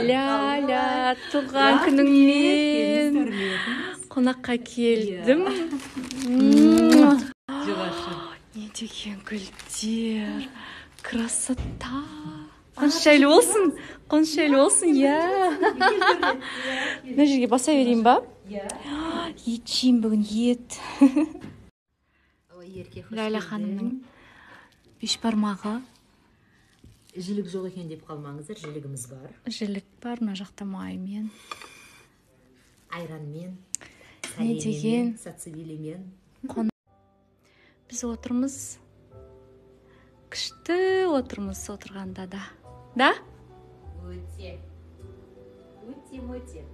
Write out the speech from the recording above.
Ляля, туған күніңмен қонаққа келдім. Не деген гүлдер, красота! Қоныс жайлы болсын, қоныс жайлы болсын. Иә, мына жерге баса берейін ба? Иә. Ет жеймін бүгін, ет. Ой, Ерке, хош Ляля келдің. ханымның бешбармағы. Жілік жоқ екен деп қалмаңыздар, жілігіміз бар. Жілік бар мына жақта, маймен. Айранмен. Не деген? Сацебелимен. Біз отырмыз, күшті отырмыз отырғанда да, да. Өте. Өте өте.